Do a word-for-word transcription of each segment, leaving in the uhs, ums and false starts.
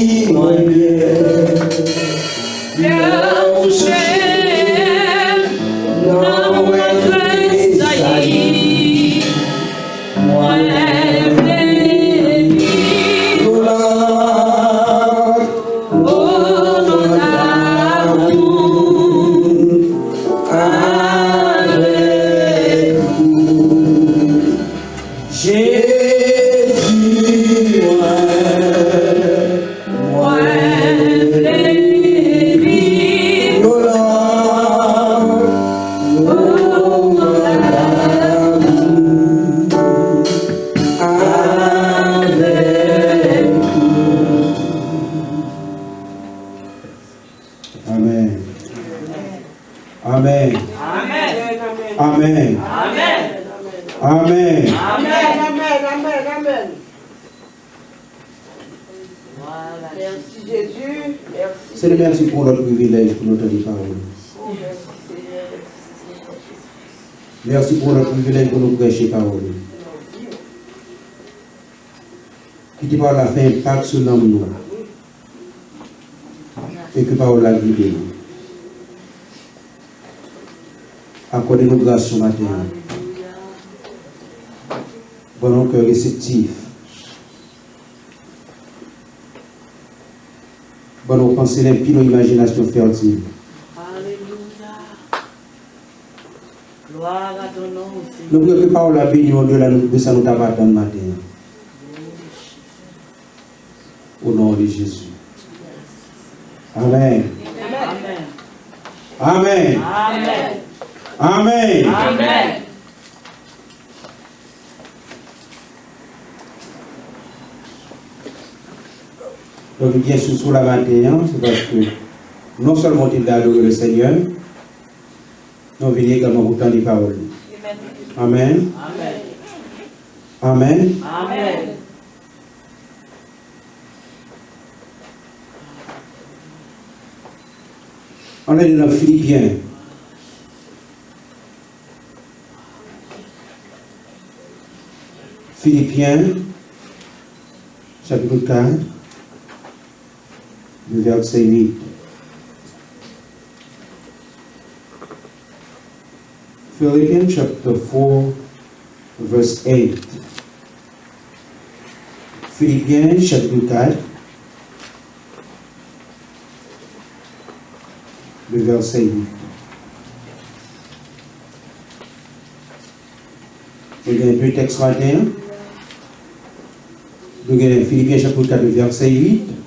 Mwen byen. Lè ou chèche nan wèt Kris sayi, mwen vle vin. Glwa, o non d'amour avèk ou. Jezi, mwen, mwen vle viv yon lòt moman d'amour avèk ou. Amèn. Amèn. Amèn. Amèn. Amèn. Mèsi, Jezi. Mèsi. Senyè, mèsi pou yon lòt privilèj pou nou tande pawòl ou. Mèsi pou yon lòt privilèj pou nou preche pawòl ou. Kite pawòl la fè enpak sou nanm nou. E ke pawòl la gide nou. Akòde nou gras sou maten an. Ban nou kè reseptif. Ban nou panse lenpid, yon imajinasyon fètil. Alelouya. Gloire à ton nom, Seigneur. Nou priye ke pawòl la beni nou odela de sa nou t ap atann maten an. Au nom de Jésus. Amèn. Amèn. Amèn. Amèn. Amèn. Amèn. Donk, byen si w la maten an, se paske non sèlman w te vle adore le Senyè, men w vini egalman pou tande pawòl li. Amèn. Amèn. Amèn. Amèn. Ann ale nan Filipyen. Filipyen, chapit kat, le vèsè uit. Philippians chapter four, verse eight. Filipyen, chapit kat, le vèsè uit. Nou gen de tèks maten an. Nou gen Filipyen, chapit kat, le vèsè uit.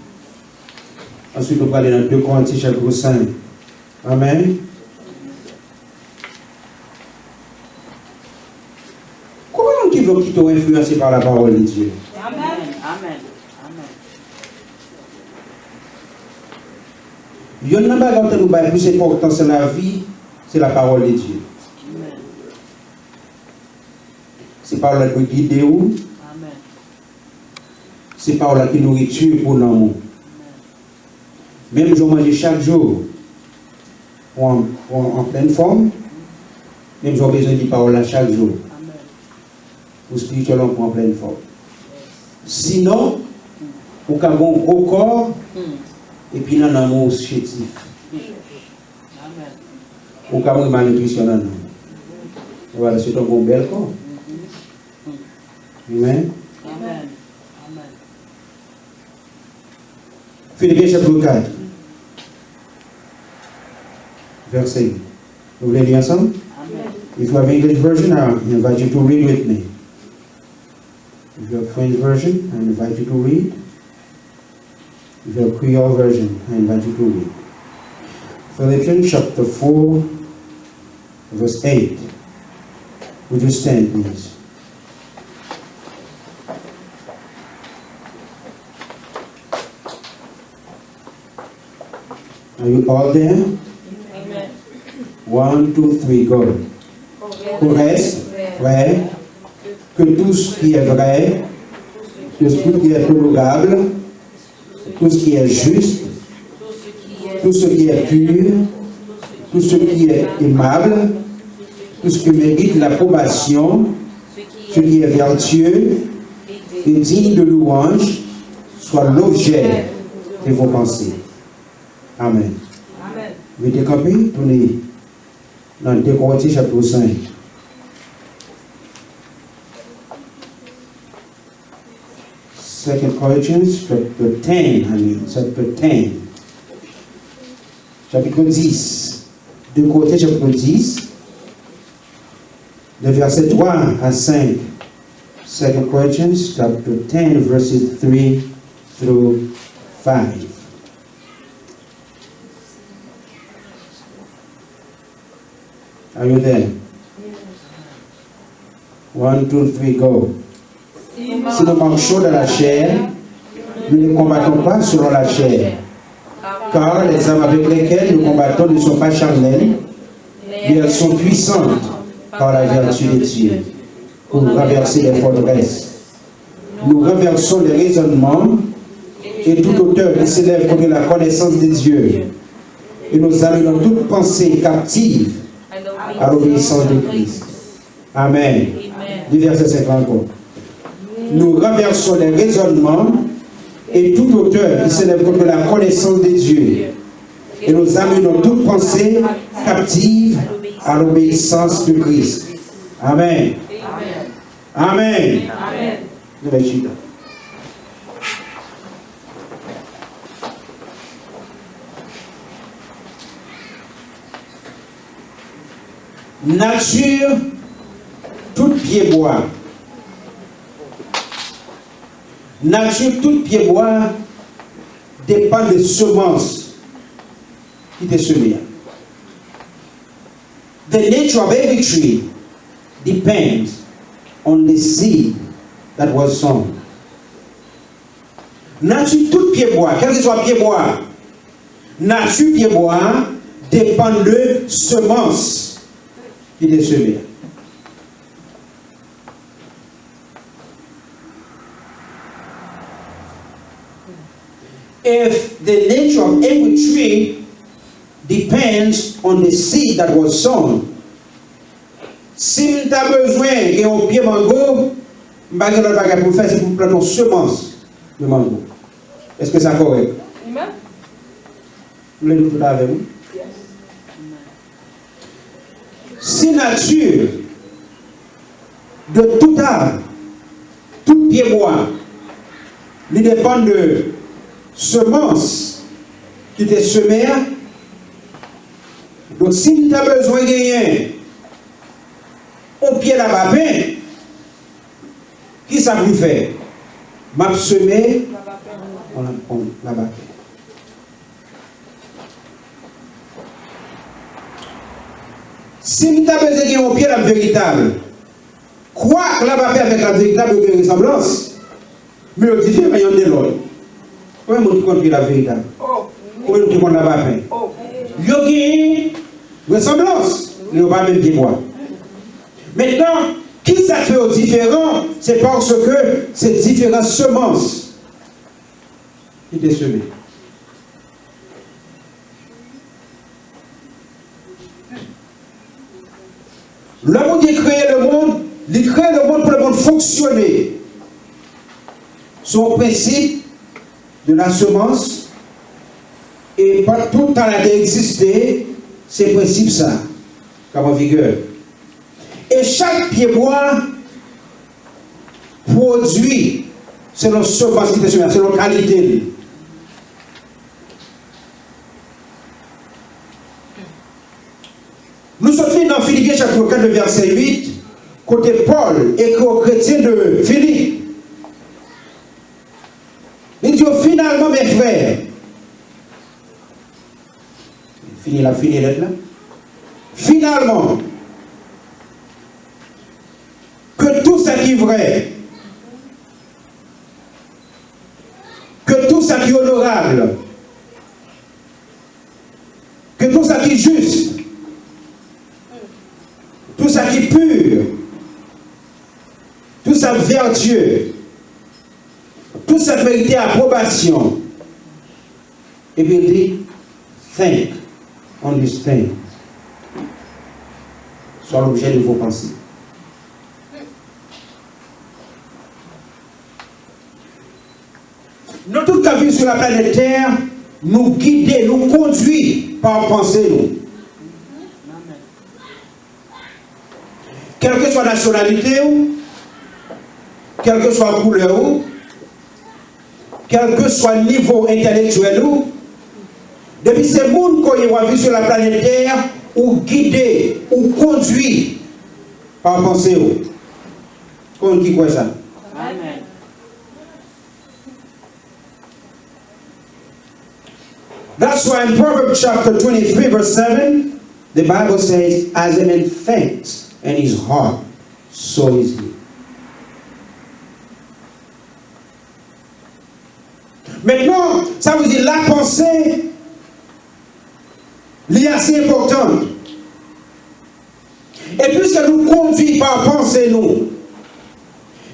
Answit, nou prale nan de Korentyen, chapit senk. Amèn. Konbyen moun ki vle kite w enfliyanse pa la parole de Dieu? Amèn. Amèn. Amèn. Yonn nan bagay ou ta dwe bay plis enpòtans nan lavi, se la parole de Dieu. Amèn. Se pawòl la dwe gide w. Amèn. Se pawòl la ki nouriti pou nanm ou. Menm jan w manje chak jou, ou an, ou an, an plèn fòm, menm jan w bezwen li pawòl la chak jou. Amèn. Pou espirityèlman pou an plèn fòm. Sinon, ou ka gen yon gwo kò, epi nan nanm ou chétif. Amèn. Ou ka mouri malnitrisyon nan nanm ou. Vwala, se yon bon bèl kò. Amèn. Amèn. Amèn. Filipyen chapit kat, vèsè uit. Nou vle li ansanm? Amèn. If you have English version, I invite you to read with me. If you have French version, I invite you to read. If you have Creole version, I invite you to read. Philippians chapter four, verse eight. Would you stand, please? Are you all there? Amen. One, two, three, go. Au reste, frères, que tout ce qui est vrai, que tout ce qui est honorable, tout ce qui est juste, tout ce qui est pur, tout ce qui est aimable, tout ce qui mérite l'approbation, ce qui est vertueux et digne de louange, soit l'objet de vos pensées. Amen. Amen. Rete kanpe, tounen nan de Korentyen chapit senk. Second Corinthians chapter ten, I mean, chapter ten. Chapitre dix. de Korentyen chapit dis, de vèsè twa a senk. Second Corinthians chapter ten, verses three through five. Are you there? One, two, three, go. Si nous marchons dans la chair, nous ne combattons pas selon la chair. Car les armes avec lesquelles nous combattons ne sont pas charnelles, mais elles sont puissantes par la vertu de Dieu pour renverser les forteresses. Nous renversons les raisonnements et toute hauteur qui s'élève contre la connaissance de Dieu. Et nous amenons toute pensée captive à l'obéissance de Christ. Amen. Amen. Li vèsè senk la ankò. Nous renversons les raisonnements et toute hauteur qui s'élève contre la connaissance de Dieu. Et nous amenons toute pensée captive à l'obéissance de Christ. Amen. Amen. Amen. Amen. Nou mèt chita. Nati tout pyebwa. Nati tout pyebwa depann de semans ki te seme a. The nature of every tree depends on the seed that was sown. Nati tout pyebwa, kèlkeswa pyebwa, nati pyebwa depann de semans ki te seme a. If the nature of every tree depends on the seed that was sown, si m ta bezwen gen yon pye mango, m pa gen lòt bagay pou m fè, se pou m plante yon semans de mango. Èske sa kòrèk? Amen. M vle nou tout avè m, wi. Si nati de tout ab, tout pyebwa, li depann de semans ki te seme a. Donk, si m ta bezwen genyen yon pye labapen, kisa pou m fè? M ap seme yon labapen. Si m ta bezwen gen yon pye lab veritab, kwak labapen avèk lab veritab yo gen resanblans, men yo diferan yonn de lòt. Konbyen moun ki konn pye lab veritab? Konbyen moun ki konn labapen? Yo gen resanblans, men yo pa menm pyebwa. Mentnan, kisa k fè yo diferan? Se paske se diferan semans ki te seme. Lè Bondye kreye lemonn, li kreye lemonn pou lemonn fonksyone sou yon prensip de la semence, e pandan tout tan la te egziste, se prensip sa k ap an vigè. E chak pyebwa pwodui selon semans ki te seme, selon kalite l. Nou sot li nan Filipyen chapit kat, vèsè uit, kote Pòl ekri o kretyen de Filip. Li di yo, finalman, mes frères, fini, l ap fini lèt la. Finalement, que tout ce qui est vrai, que tout ce qui est honorable, que tout ce qui est juste, tout ce qui est pur, tout ce qui est vertueux, tout ce qui mérite approbation, epi l di, think on these things. Soit l'objet de vos pensées. Nou tout k ap viv sou laplanèt tè, nou gide, nou kondui pa panse nou. Kèlkeswa nasyonalite w, kèlkeswa koulè w, kèlkeswa nivo entèlektyèl ou, depi se moun ke w ye, w ap viv sou laplanèt tè, ou gide, ou kondui pa panse w. Konbyen ki kwè sa? Amen. That's why in Proverbs chapter twenty-three, verse seven, the Bible says, "As a man thinks in his heart, so is he." Mentnan, sa vle di lapanse li ase enpòtan. E piske nou kondui pa panse nou,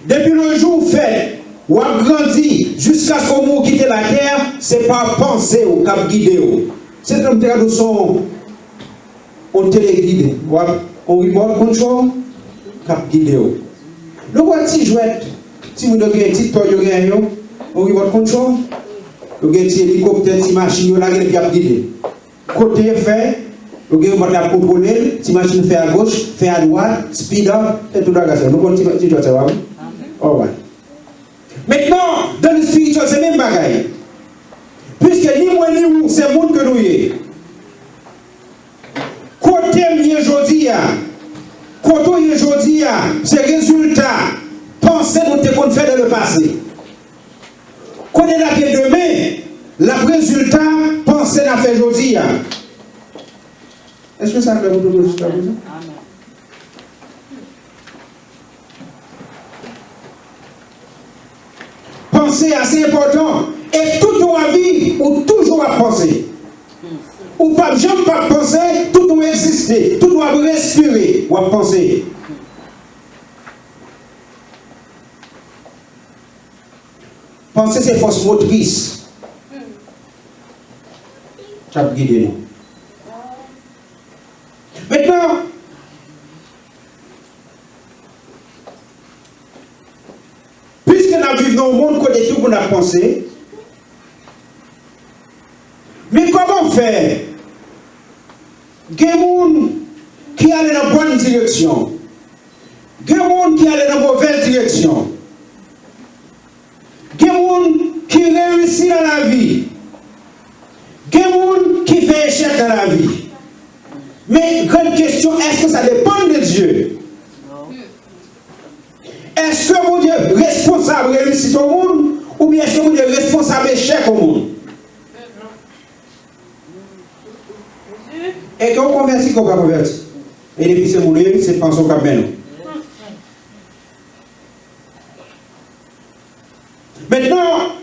depi le jou w fèt, w ap grandi, jiskaske w mouri w kite latè, se pa panse w k ap gide w. Se tankou m te ka di w se yon, yon telegid, w ap, yon remote control k ap gide w. Nou wè ti jwèt, timoun yo gen, ti toy yo gen yo, yon remote control. Yo gen ti elikoptè, ti machin, yo lage l epi y ap gide. Kote fè, yo gen yon mòd l ap kontwole l, ti machin fè agoch, fè adwat, speed up, e tout bagay sa yo. Nou konn ti, ti jwèt sa yo, pa vre? Alright. Mentnan, dans le spiritual, se menm bagay. Piske ni mwen ni ou, se moun ke nou ye. Kote m ye jodi a, kote w ye jodi a, se rezilta panse nou te konn fè dans le passé. Kote n ap ye demen, l ap rezilta panse n ap fè jodi a. Èske sa klè pou tout moun jiskaprezan? Panse a se enpòtan. E tout ou ap viv, ou toujou ap panse. Ou p ap janm p ap panse, tout ou egziste, tout ou ap respire, w ap panse. Panse se fòs motris k ap gide nou. Mentnan, piske n ap viv nan yon mond kote tout moun ap panse, men kòman fè gen moun ki ale nan bòn direksyon, gen moun ki ale nan movèz direksyon, gen moun ki reyisi nan lavi, gen moun ki fè echèk nan lavi. Men, grann kesyon, èske sa depann de Dye? Èske Bondye responsab reyisit yon moun, oubyen èske Bondye responsab echèk yon moun? E ke w konvèti, ke w pa konvèti. E depi se moun ou ye, se panse w k ap mennen w. Mentnan,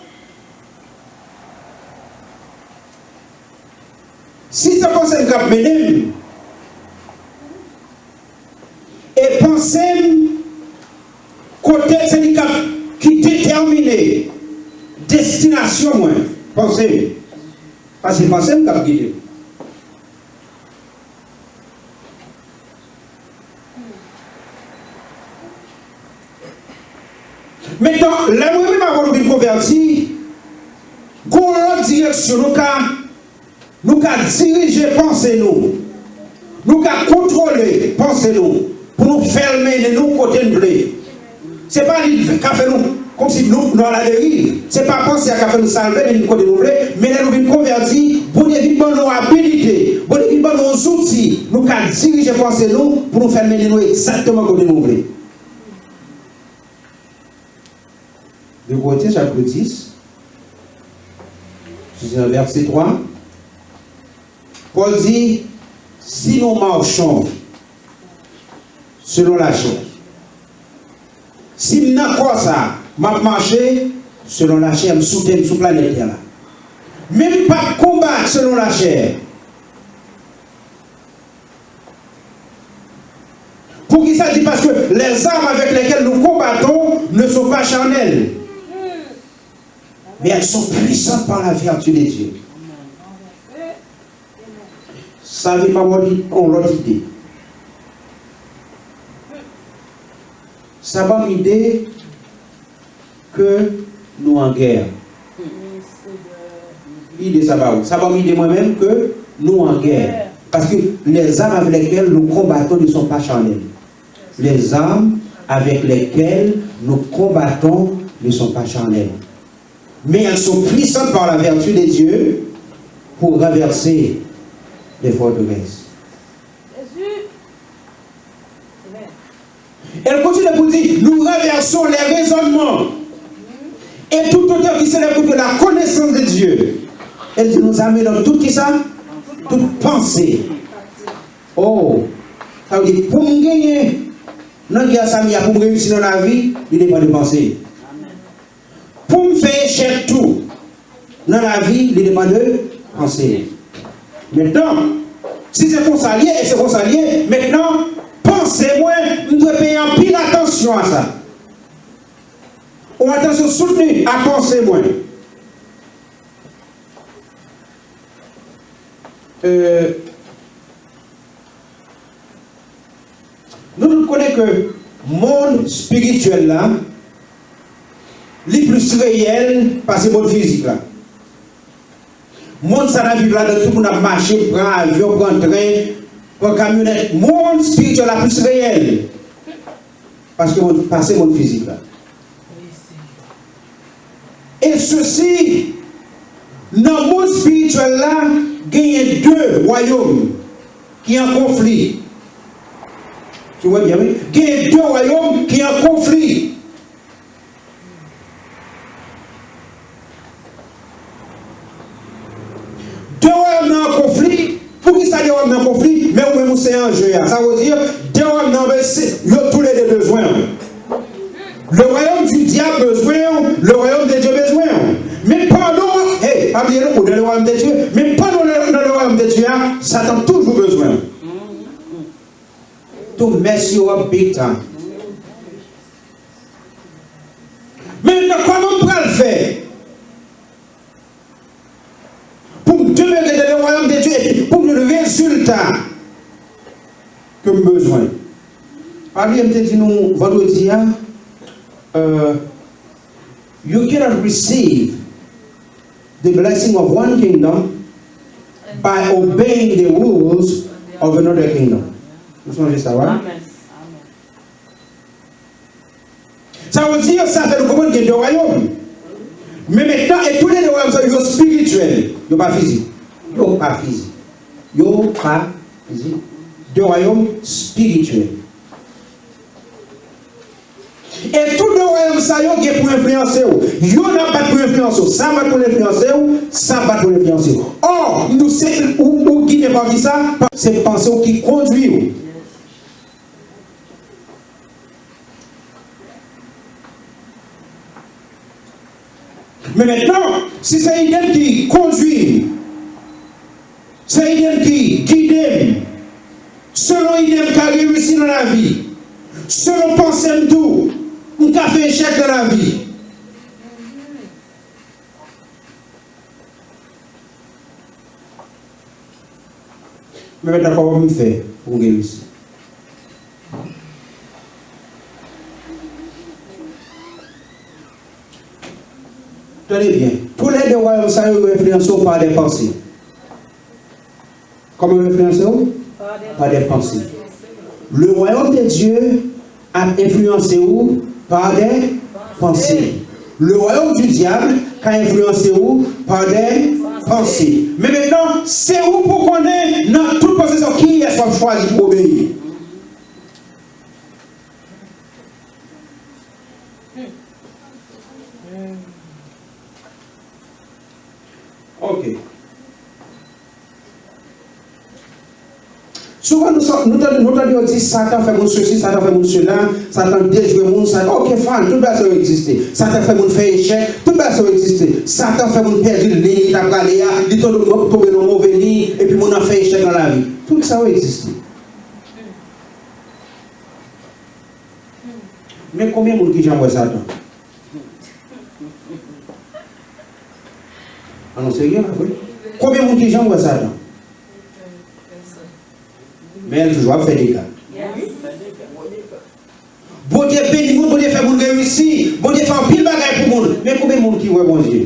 si se panse m k ap mennen m, e panse m, kote se li k ap, ki detèmine destinasyon mwen, panse m. Paske panse m k ap gide m. Mentnan, lè mwen menm avè w nou vin konvèti, gon lòt direksyon nou ka, nou ka dirije panse nou. Nou ka kontwole panse nou pou nou fè l mennen nou kote n vle. Se pa li k ap fè nou, kòmsi nou, nou aladeriv. Se pa panse a k ap fè nou salve, mennen nou kote nou vle, men lè nou vin konvèti, Bondye vin ban nou abilite, Bondye vin ban nou zouti, nou ka dirije panse nou pou nou fè l mennen nou egzakteman kote nou vle. De Korentyen chapit dis, se nan vèsè twa, Pòl di, si nou machon selon lachè, si m nan kò sa, m ap mache selon lachè, m sou tè, m sou planèt tè la. Men m p ap konbat selon lachè. Poukisa di? Paske les armes avec lesquelles nous combattons ne sont pas charnelles, mais elles sont puissantes par la vertu de Dieu. Sa vin ban m yon lòt ide. Sa ban m ide ke nou an gè. Ide sa ba ou. Sa ba m ide mwen menm ke nou an gè. Parce que les armes avec lesquelles nous combattons ne sont pas charnelles. Les armes avec lesquelles nous combattons ne sont pas charnelles. Mais elles sont puissantes par la vertu de Dieu pour renverser les forteresses. Jésus. Amen. Elle continue pour dire, nous renversons les raisonnements et toute hauteur qui s'élève contre la connaissance de Dieu. Elle dit, nous amenons tout qui ça? Toute pensée. Oh, sa vle di, pou m genyen nan gè sa m ye a, pou m reyisi nan lavi, li depann de panse. Pou m fè echèk tou nan lavi, li depann de panse. Mentnan, si se konsa l ye, e se konsa l ye, mentnan, panse mwen, m dwe peye anpil atansyon a sa. Yon atansyon soutni a panse mwen. Euh, Nou tout konnen ke mond espirityèl la, li plis reyèl pase mond fizik la. Mond sa n ap viv ladan, tout moun ap mache, pran avyon, pran tren, pran kamyonèt. Mond espirityèl la plis reyèl pase mond, pase mond fizik la. E sesi, nan mond espirityèl la, genyen de wayòm ki an konfli. Si w wè byen, wi. Genyen de wayòm ki an konfli. De wayòm nan an konfli. Poukisa de wayòm nan an konfli? Men ou menm ou se an je a. Sa vle di, de wayòm nan, ben, se, yo toulede bezwen w. Le royaume du diable bezwen w, le royaume de Dieu bezwen w. Men pandan, hey, pa bliye non, ou dans le royaume de Dieu. Men pandan w nan le royaume de Dieu a, Satan toujou bezwen w. To mess you up big time. Men mentnan, kòman m pral fè pou m demere dans le royaume de Dieu epi pou m jwenn rezilta ke m bezwen? Pa bliye m te di nou vandredi a, euh, you cannot receive the blessing of one kingdom by obeying the rules of another kingdom. Nou sonje sa, wi? Amen. Sa vle di, sa fè nou konprann gen de wayòm. Men mentnan, e tou le de wayòm sa yo espirityèl. Yo pa fizik. Yo pa fizik. Yo pa fizik. De wayòm espirityèl. E tou de wayòm sa yo gen pou enfliyanse w. Youn ap bat pou enfliyanse w. Sa bat pou enfliyanse w, sa bat pou enfliyanse w. Ò, nou se, ou, ou gide pa kisa? Se panse w ki kondwi w. Men mentnan, si se ide m ki kondwi m, se ide m ki gide m, selon ide m ka reyisi nan lavi, selon panse m tou, m ka fè echèk nan lavi. Men mentnan, kòman m fè pou m reyisi? Tande byen, tou le de wayòm sa yo, yo enfliyanse w pa de panse. Kòman yo enfliyanse w? Pa de panse. Le royaume de Dieu ap enfliyanse ou pa de panse. Le royaume du diable ka enfliyanse ou pa de panse. Men mentnan, se ou pou konnen nan tout panse sa yo, kiyès w ap chwazi pou obeyi. Ok. Souvan nou, sa-, nou tande, nou tande yo di Satan fè moun sesi, Satan fè moun sela, Satan dejwe moun, Satan, ok, fine, tout bagay sa yo egziste. Satan fè moun fè echèk, tout bagay sa yo egziste. Satan fè moun pèdi liy li t ap prale a, li tonbe, tonbe nan move liy, epi moun nan fè echèk nan lavi. Tout sa yo egziste. Men konbyen moun ki janm wè Satan? An nou serye la, wi. Konbyen moun ki janm wè Satan? Men el toujou ap fè dega. Bondye beni moun, Bondye fè moun reyisi, Bondye fè anpil bagay pou moun. Men konbyen moun ki wè Bondye?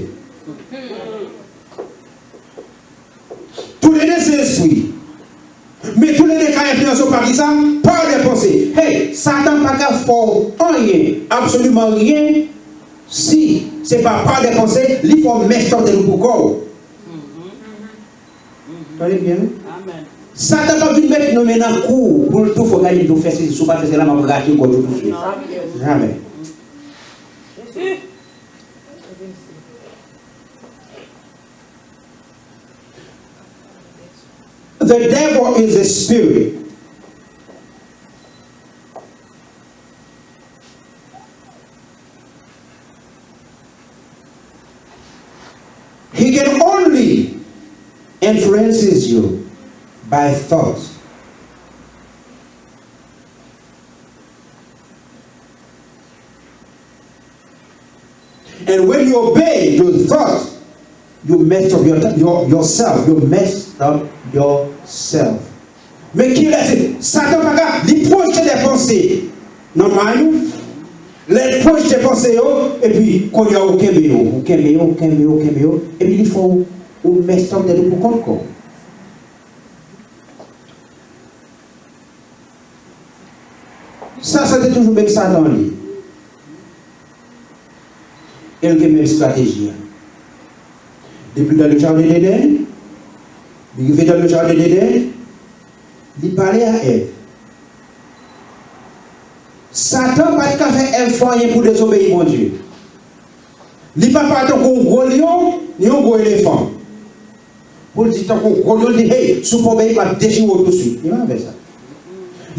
Sa pa ki sa? Par des pensées. Hey, Satan pa ka fè w anyen, absoliman ryen, si se pa par des pensées, li fè w mess up tèt ou pou kò w. Tande byen, wi. Satan p ap vin met nou men nan kou pou l tou fè w gade, tou fè sesi, si w pa fè sela, m ap rate kò w tou, tou swit. Jamè. The devil is a spirit. He can only influences you by thoughts. And when you obey those thoughts, you mess up your, your, yourself. You mess up yourself. Men ki lè se, Satan pa ka, li pwojte de panse nan may ou. Lè l pwojte panse yo, epi kounye a ou kenbe yo, ou kenbe yo, ou kenbe yo, ou kenbe yo, epi li fè w, ou mess up tèt ou pou kont kò w. Sa, sa te toujou menm Satan li. E l gen menm estrateji a. Depi dans le jardin d'Éden, li rive dans le jardin d'Éden, li pale a Èv. Satan pa t ka fè Èv fè anyen pou dezobeyi Bondye. Li pa pare tankou yon gwo lyon, ni yon gwo elefan. Pou l di tankou yon gwo lyon, li di, hey, si w pa obeyi, m ap dechire w touswit. Li pa fè sa.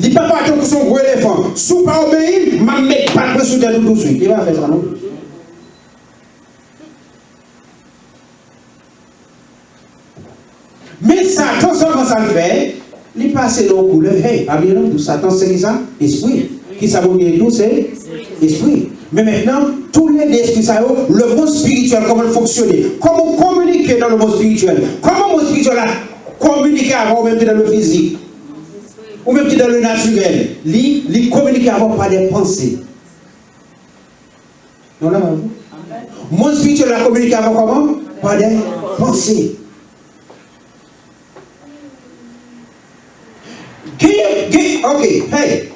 Li pa pare tankou se yon gwo elefan. Si w pa obeyi, m ap met pat mwen sou tèt ou touswit. Li pa fè sa, non. Men Satan sèlman sa l fè, li pase nan yon koulè. Hey, pa bliye non, tou Satan se ki sa? Espri. Ki sa Bondye di tou? Se espri. Men mentnan, tou le de espri sa yo, le monde spirituel, kòman l fonksyone? Kòman w kominike nan le monde spirituel? Kòman monde spirituel la kominike avè w menm ki dan le fizik? Ou menm ki dan le natirèl? Li, li kominike avè w pa de panse. Nou la, mwen? Mond espirityèl la kominike avè w kòman? Pa de panse. Gen, gen, ok, hey.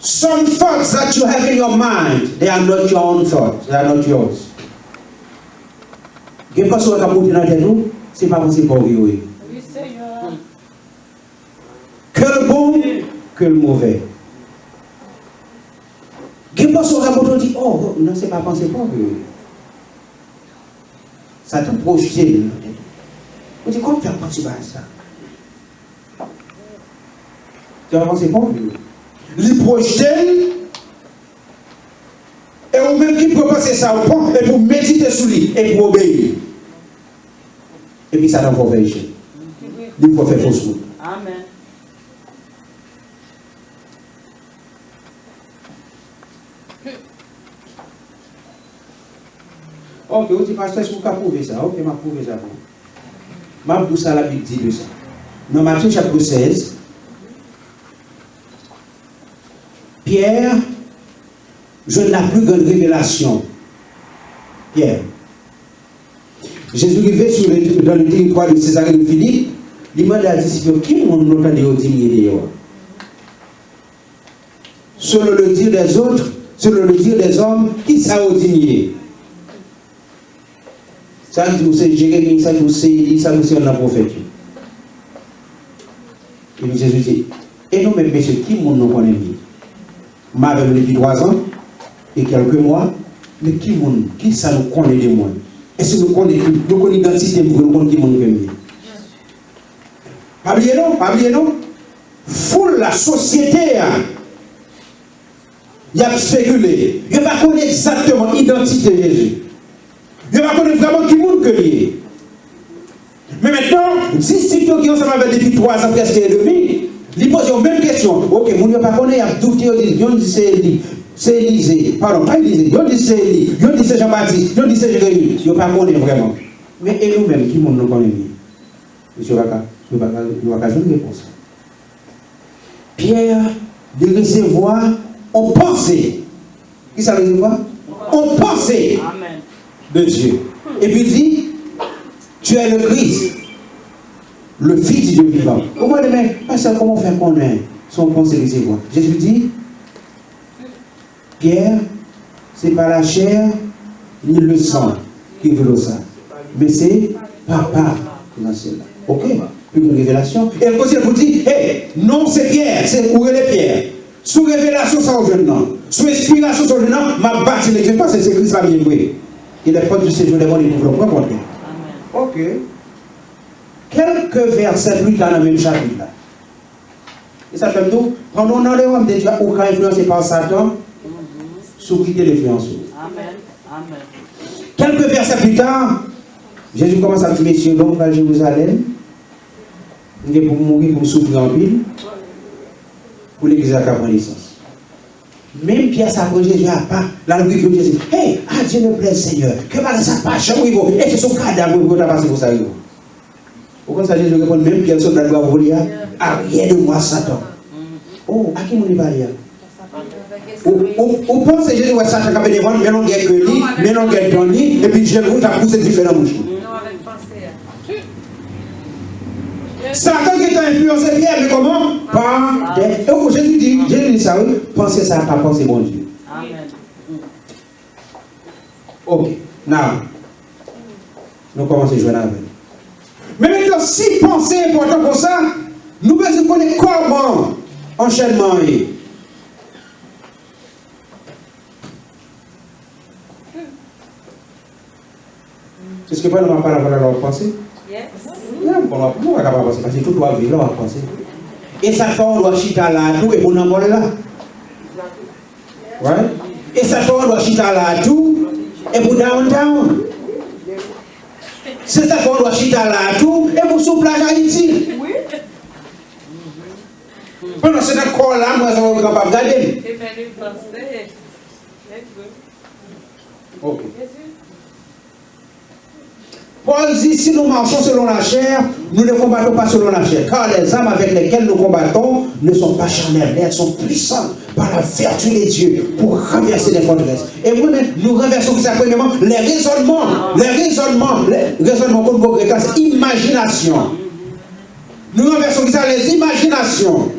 Some thoughts that you have in your mind, they are not your own thoughts, they are not yours. Gen panse w ka pote nan tèt ou, se pa panse pa w yo ye. Ke l bon, ke l movè. Gen panse w ka pote w di, oh, non, se pa panse pa w yo ye. Sa tou pwojte l nan tèt ou. Ou di, kòman fè ap panse bagay sa? Se pa panse pa w yo ye. Li pwojte l, e ou menm ki pran panse sa, ou pran, epi w medite sou li, epi w obeyi. Epi Satan fè w fè echèk. Li fè w fè fos wout. Amèn. Ok, ou di, pastè, si w ka pwouve sa, ok, m ap pwouve sa pou ou. M ap di w sa Labib di de sa. Nan Matye chapit sèz, Pyè jwenn la plus grande révélation. Pyè. Jezi rive sou le, dans le territoire de Césarée de Philippe, li mande a disip yo, ki moun nou tande yo di m ye deyò a? Selon le dire des autres, selon le dire des hommes, ki sa yo di m ye? Sa di w se Jeremi, sa di w se Eli, sa di w se yonn nan pwofèt yo. Epi Jezi di, e nou menm, mesye, ki moun nou konnen m ye? M avè nou depi twa zan e kèlke mwa, men ki moun, ki sa nou konnen de mwen? Èske nou konnen, nou konn idantite m vre, nou konn ki moun ke m ye? Pa bliye non, pa bliye non. Foul la, sosyete a, y ap spekile. Yo pa konnen egzakteman idantite Jezi. Yo pa konnen vrèman ki moun ke l ye. Men mentnan, disip yo ki ansanm avè l depi twa zan prèske edmi, li poze yo menm kesyon. Ok, moun yo pa konnen, y ap doute, yo di, yonn di se Eli, se Elize, padon, pa Elize, yonn di se Eli, yonn di se Jan Batis, yonn di se Jeremi. Yo pa konnen vrèman. Men e nou menm, ki moun nou konnen n ye? Mesye, yo pa ka, yo pa ka, yo pa ka jwenn repons. Pyè, li resevwa yon panse. Kisa l resevwa? Yon panse de Dye. Epi di, tu es le Christ, Le Fils du Dieu vivant. Ou mande, men, pastè, kòman w fè konnen se yon panse li resevwa? Jezi di, Pierre, c'est pas la chair ni le sang qui révèle ça, mais c'est Papa ki nan syèl la. Ok? Pi gen revelasyon. E l kontinye pou di, hey, non, se Pierre, se ou rele Pierre. Sou revelasyon sa w jwenn nan, sou enspirasyon sa w jwenn nan, m ap bati legliz, paske se Kris la vin vre. E lè pòt di sejou lè mòn e pou pran kont li. Ok. Kèlke vèsè pli ta nan menm chapit la. E sa fè m di w, pandan w nan lewa, m te di w, ou ka enfliyanse pa Satan si w kite l enfliyanse w. Amèn. Amèn. Kèlke vèsè pli ta, Jezi kòmanse ap di, mesye, lè m pral Jerizalèm, m gen pou m mouri, pou m soufri anpil, pou legliz la ka pran nesans. Menm Pyè sa pran Jezi apa, l al reponn Jezi, hey, à Dieu ne plaise, Seigneur, ke bagay sa pa janm rive w, e se sou kadav mwen pou yo ta pase pou sa rive w. Ou konn sa Jezi reponn menm Pyè, sòlda bravo li a? Arrière de moi, Satan. Oh, a ki moun li pale a? Ou, ou, ou panse Jezi wè Satan kanpe devan l, men longè ke li, men longè dan li, epi je l wouj ap pouse dife nan bouch li. Satan gentan enfliyanse Pyè, men kòman? Pa dè. E ou, Jezi di, Jezi di sa, wi, panse sa a pa panse Bondye. Ok, now, nou kòmanse jwenn avè l. Men mentnan, si panse enpòtan konsa, nou bezwen konnen kòman anchènman an ye. Èske pandan m ap pale avè w la, w ap panse? Yes. Bon, w ap, w pa ka pa panse, paske tout lè w ap viv la, w ap panse. E sa k fè w dwa chita la a tou, e pou nan mòl la. Right? E sa k fè w dwa chita la a tou, e pou downtown. Se sa k fè w dwa chita la a tou, e pou sou plaj Ayiti. Pandan se tan kò w la, mwen sa w kapab gade m. Ok. Pòl di, si nous marchons selon la chair, nous ne combattons pas selon la chair, car les armes avec lesquelles nous combattons ne sont pas charnelles, mais elles sont puissantes par la vertu de Dieu pour renverser les forteresses. E mwen menm, nou ranvèse kisa premyèman? Les raisonnements. Les raisonnements. Les raisonnements, konn mo grèk la, se imajinasyon. Nou ranvèse kisa? Les imaginations.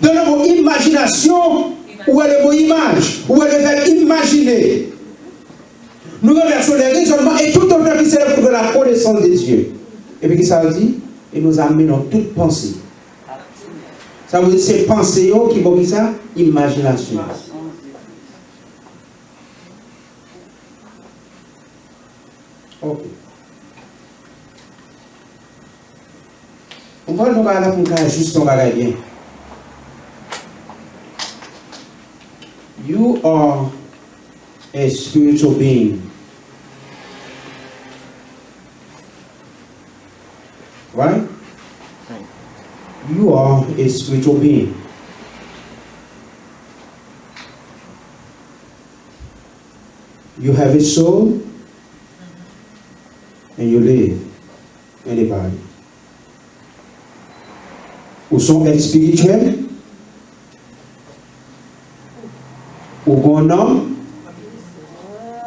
Dans le mot imagination, ou wè le mot image, ou wè le verbe imaginer. Nous renversons les raisonnements et toute hauteur qui s'élève contre la connaissance de Dieu. Epi ki sa l di? Et nous amenons toute pensée. Sa vle di se panse yo ki bon ki sa? Imajinasyon. Ok. Ou pral nan bagay la pou m ka ajiste yon bagay byen. You are a spiritual being. Right? You are a spiritual being. You have a soul and you live in a body. Ou se yon èt espirityèl, ou gen yon nanm,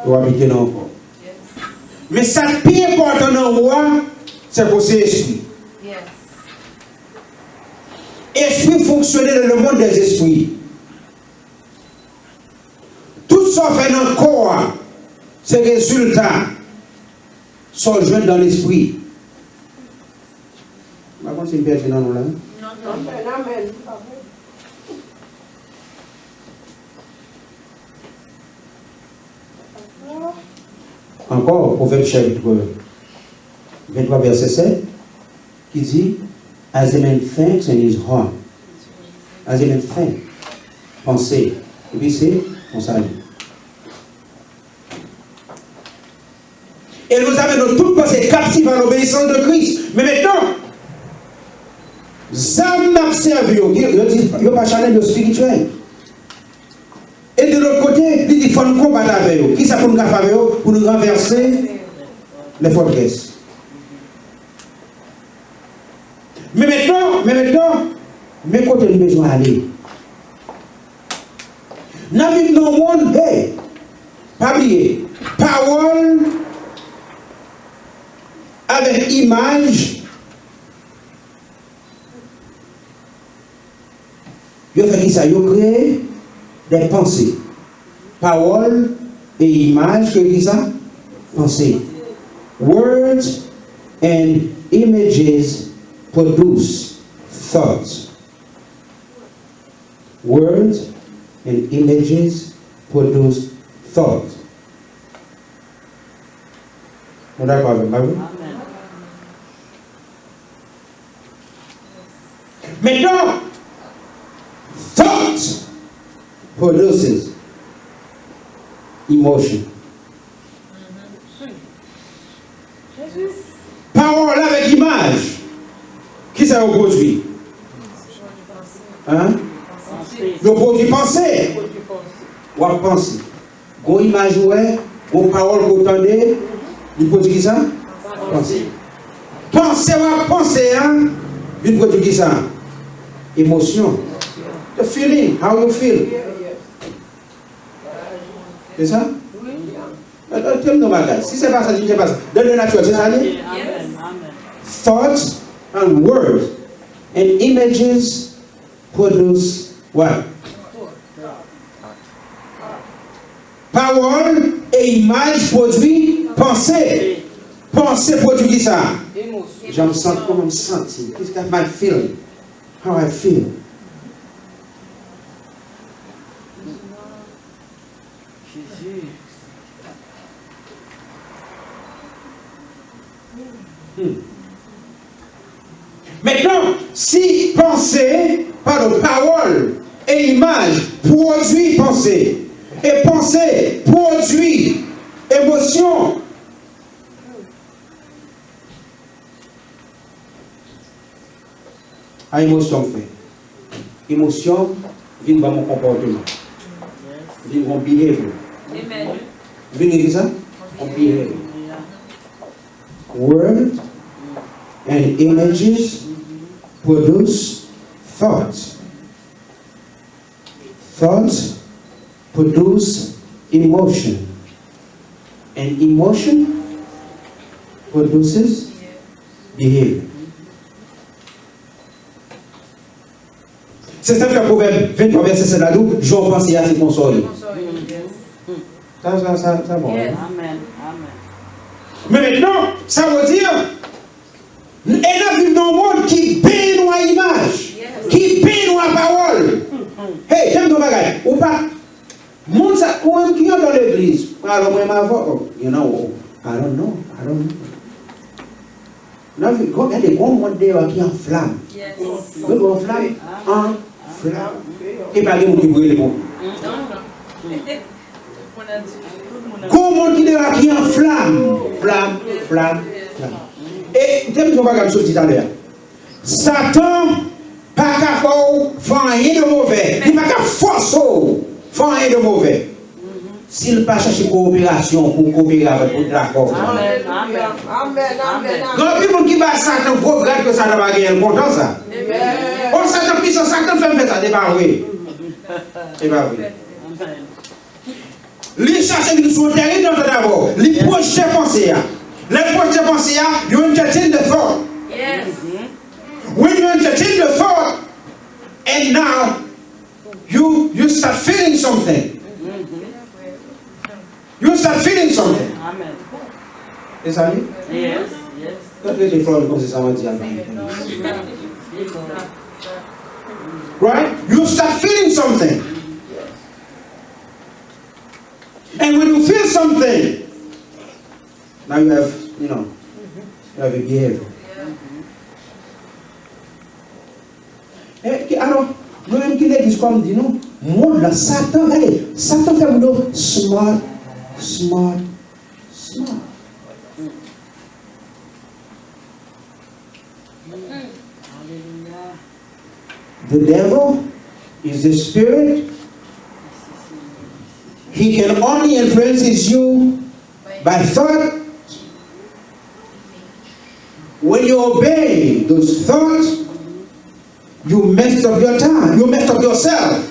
e w abite nan yon kò. Men sa k pi enpòtan nan ou a, se ke w se espri. Espri fonksyone dans le monde des esprits. Tout sa w fè nan kò a, se rezilta sa w jwenn nan lespri. M pa konn si m pèdi nan nou la. Non, non. Amèn, amèn. Ankò, Pwovèb chapit ventwa, vèsè sèt, ki di, as a man thinks in his heart. As a man think. Panse. Epi se konsa li. Et nous amenons toute pensée captive à l'obéissance de Christ. Men mentnan, zam n ap sèvi yo, yo, yo di, yo pa chanèl, yo espirityèl. E de lòt kote, li di fò n konbat avè yo. Kisa pou n ka fè avè yo? Pou nou ranvèse lè fòtrès. Men mentnan, men mentnan, men kote nou bezwen ale. N ap viv nan yon monn, hey, pa bliye, pawòl Avèk imaj, yo fè kisa? Yo kreye de panse. Pawòl e imaj kreye kisa? Panse. Words and images produce thoughts. Words and images produce thoughts. Nou dakò avè m, pa vre? Mentnan, thought produces emotion. Pawòl avèk imaj, kisa yo pwodui? Hein? Yo pwodui panse. W ap panse. Gon imaj ou wè, gon pawòl ke w tande, li pwodui kisa? Panse. Panse w ap panse a vin pwodui kisa? Emosyon. The feeling, how you feel. Se sa? Tèl non bagay. Si se pa sa, si se pa sa. Dans le naturel, se sa li? Thoughts and words and images produce what? Pawòl e imaj pwodui panse. Panse pwodui kisa? Jan m santi, kòman m santi? Kisa my feeling? How I feel? Hmm. Mentnan, si panse, padon, pawòl e imaj pwodui panse, e panse pwodui emosyon, a emosyon fè? Emosyon vin ban m yon konpòteman. Vin yon behavior. Vin gen kisa? Yon behavior. Word and images produce thoughts. Thoughts produce emotion. And emotion produces behavior. Se sa k fè Pwovèb venntwa vèsè sèt la di w, jan w panse a se konsa w ye. Sa, sa, sa, sa bon, wi. Men mentnan, sa vle di, e n ap viv nan yon mond ki benyen nou a imaj, ki benyen nou a pawòl. Hey, tande yon bagay, ou pa, moun sa, ou menm ki antre legliz, alò mwen m avè w, you know, I don't know, I don't know. Nan vi, gade, gon mond deyò ki an flam. Wi, gon flam, an flam. E pa gen moun ki pou rele pou ou. Gon mond ki deyò ki an flam. Flam, flam, flam. E m te di yon bagay m sot di talè a. Satan pa ka fè w fè anyen de movè. Li pa ka fòse w fè anyen de movè. Si l pa chache kowoperasyon pou w koopere avè l, pou l dakò. Gen anpil moun ki bay Satan gwo grad ke Satan pa genyen, l kontan sa. O, Satan pwisan, Satan fè m fè sa, se pa vre. Se pa vre. Li chache vin sou yon tè li nan dabò. Li pwojte panse a. Lè l pwojte panse a, you entertain the thought. When you entertain the thought, and now you, you start feeling something. You start feeling something. Amen. E sa li? Yes, yes. Tande de fò, nou konn se sa mwen di a. Right? You start feeling something. And when you feel something, now you have, you know, you have a behavior. E, ki, alò, nou menm ki legliz, kòm di nou, mond lan, Satan, gade, Satan fè moun yo smart, smart, smart. The devil is a spirit. He can only influences you by thought. When you obey those thoughts, you messed up your time, you messed up yourself.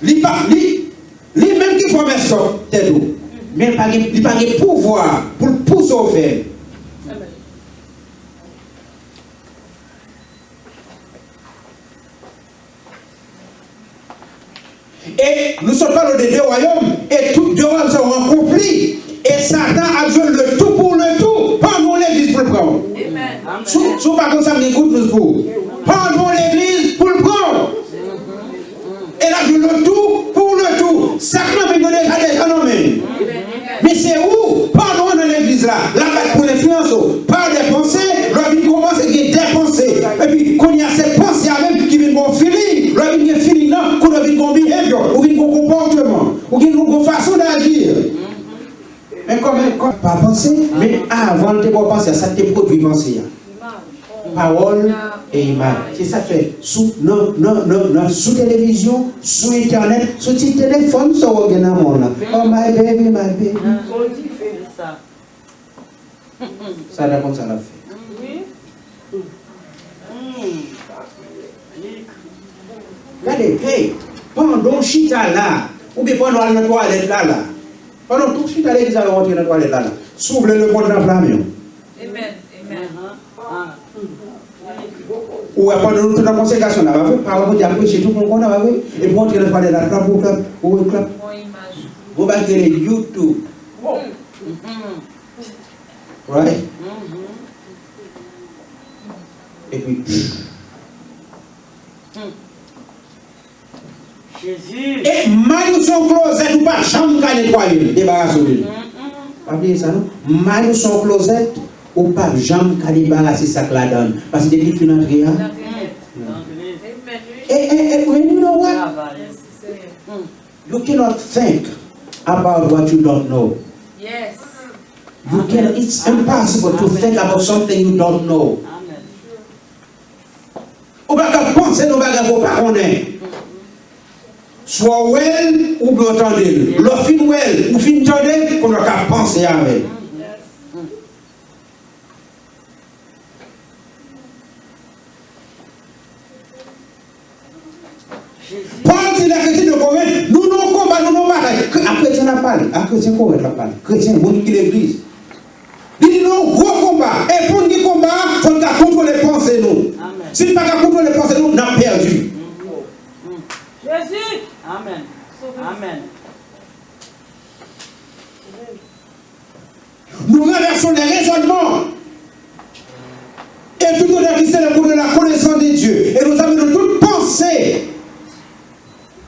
Li pa, li, li menm ki fè w mess up tèt ou. Men li pa gen, li pa gen pouvwa pou l pouse w fè l. E nou sot pale w de de wayòm, e tout de wayòm sa yo an konfli. E Satan ap jwe le tout pou le tout. Pandan w legliz pou l pran w. Si w pa konsa, m gen good news pou ou. Pandan w legliz pou l pran w. E l ap jwe le tout pou le tout. Sa k nan men yo deja, deja nan men l. Men se ou, pandan w nan legliz la, l ap bat pou l enfliyans ou. Pa de panse, lè w vin kòmanse gen de panse. Epi kounye a se panse a menm ki vin ba w feeling. Lè w vin gen feeling nan, kounye a w vin gon behavior, ou vin gon konpòteman, ou gen gon fason d'aji. Men kòman, kòman, pa panse, men avan l te ba w panse a, sa k te pwodui panse a. Pawòl e imaj. Se sa k fè, sou, nan, nan, nan, nan, sou televizyon, sou entènèt, sou ti telefòn sa w gen nan men w lan. Oh, my baby, my baby. Sa nan konn sa l ap fè. Gade, hey, pandan w chita la, oubyen pandan w al nan twalèt la, la. Pandan w tou chita legliz la, w antre nan twalèt la, la. Si w vle lemonn nan flamen w. Ou wè, pandan nou tout nan konsekrasyon la, pa vre? Pawòl Bondye ap preche, tout moun konnen, pa vre? Epi w antre nan twalèt la, klap, ou klap, ou klap. Gon bagay ki rele YouTube. Right? Epi, e may ou se yon klozèt, ou p ap janm ka netwaye l, debarase w de li. Pa bliye sa, non. May ou se yon klozèt, ou p ap janm ka debarase sa k ladan l. Paske depi l fin antre a. E, e, e, and you know what? You cannot think about what you don't know. You can, it's impossible to think about something you don't know. Ou pa ka panse nan bagay ke w pa konnen. Swa w wè l, oubyen w tande l. Lè w fin wè l, ou fin tande l, kounye a w ka panse avè l. Pòl di lè kretyen de Korent, nou nan yon konba, nou nan yon batay. Kre-, a kretyen l ap pale, a kretyen Korent l ap pale. Kretyen, moun ki legliz. Li di nou gwo konba. E pou n gen konba a, fò n ka kontwole panse nou. Si n pa ka kontwole panse nou, n ap pèdi. Jezi! Amèn. Amèn. Nou ranvèse lè rezònman. E tout odè ki se le kont de la konesans de Dye. E nou amenn tout panse